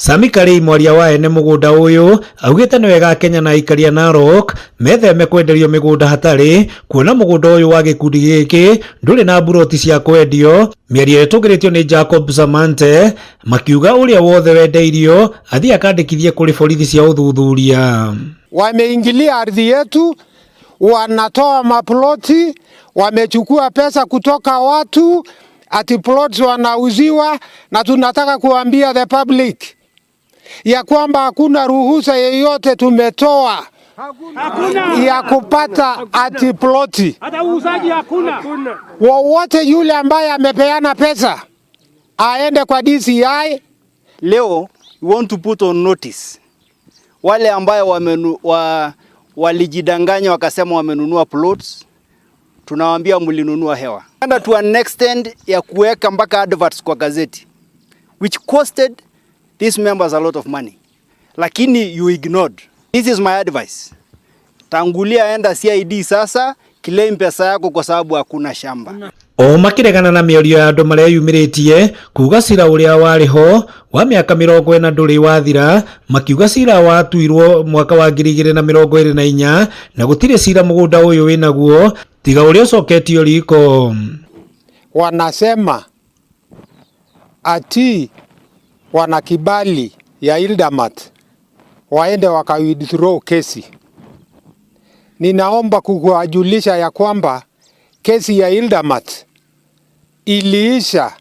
Sami Karei, mwaria wa ene mũgũnda ũyũ, augĩte nĩ wega Kenya na aikari a Narok metheme kwenderio mĩgũnda hatarĩ kuona mũgũnda ũyũ wa gĩkundi gĩkĩ ndũrĩ na mburoti cia kwendio. Mĩario ĩtũngĩrĩtio nĩ Jacob Samante makiuga ũrĩa wothe wendeirio athiĩ akandĩkithie kũrĩ borithi cia ũthuthuria. Wameingilia ardhi yetu, wanatoa maploti, wamechukua pesa kutoka watu, ati plots wanauziwa, na tunataka kuambia the public ya kwamba hakuna ruhusa yeyote tumetoa ya kupata ati ploti. Hata uuzaji hakuna. Wowote yule ambaye amepeana pesa aende kwa DCI. Leo we want to put on notice wale ambayo walijidanganya wakasema wamenunua plots, tunawaambia mlinunua hewa. Enda to an extent ya kuweka mpaka adverts kwa gazeti, which costed these members a lot of money, lakini you ignored. This is my advice. Tangulia, enda CID sasa, claim pesa yako kwa sababu hakuna shamba. O makiregana na mĩario ya andũ marĩa yumĩrĩtie kuga cira ũrĩa warĩ ho wa mĩaka 40 ndũrĩ wathira, makiuga cira watuirwo mwaka wa 2024 na gũtirĩ cira mũgũnda ũyũ wĩnaguo tiga ũrĩa ũcoketio riko. Wanasema ati wana kibali ya Ildamat waende waka withdraw kesi. Ninaomba kuwajulisha ya kwamba kesi ya Ildamat iliisha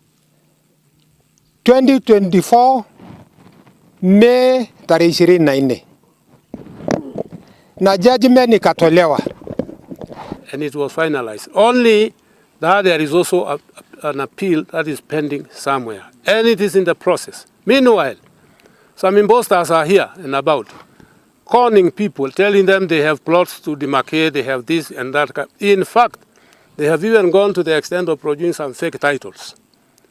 2024 Mei tarehe 24 na judgment ikatolewa. And it was finalized. Only that there is also an appeal that is pending somewhere, and it is in the process. Meanwhile, some imposters are here and about, conning people, telling them they have plots to demarcate, they have this and that. In fact, they have even gone to the extent of producing some fake titles.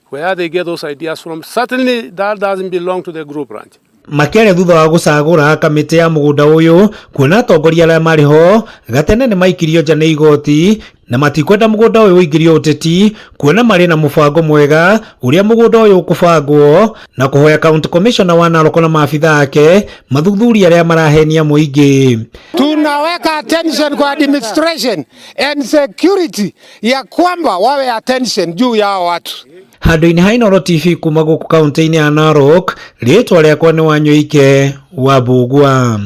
Where they get those ideas from, certainly that doesn't belong to the group ranch. Makĩaria thutha wa gũcagũra kamĩtĩ ya mũgũnda ũyũ kuona atongoria arĩa marĩ ho gatene nĩ maikirio nja nĩ igoti na matikwenda mũgũnda ũyũ ũingĩrio ũteti kuona marĩ na mũbango mwega ũrĩa mũgũnda ũyũ ũkũbangwo na kũhoya county commissioner wa Narok na maabitha ake mathuthuria arĩa marahenia mũingĩ. Tunaweka attention kwa administration and security ya kwamba wawe attention juu ya hao watu. Handũ-inĩ ha Inooro TV kuma gũkũ kaunti-inĩ ya Narok, rĩtwa rĩakwa nĩ Wanyoike wa Mbũgua.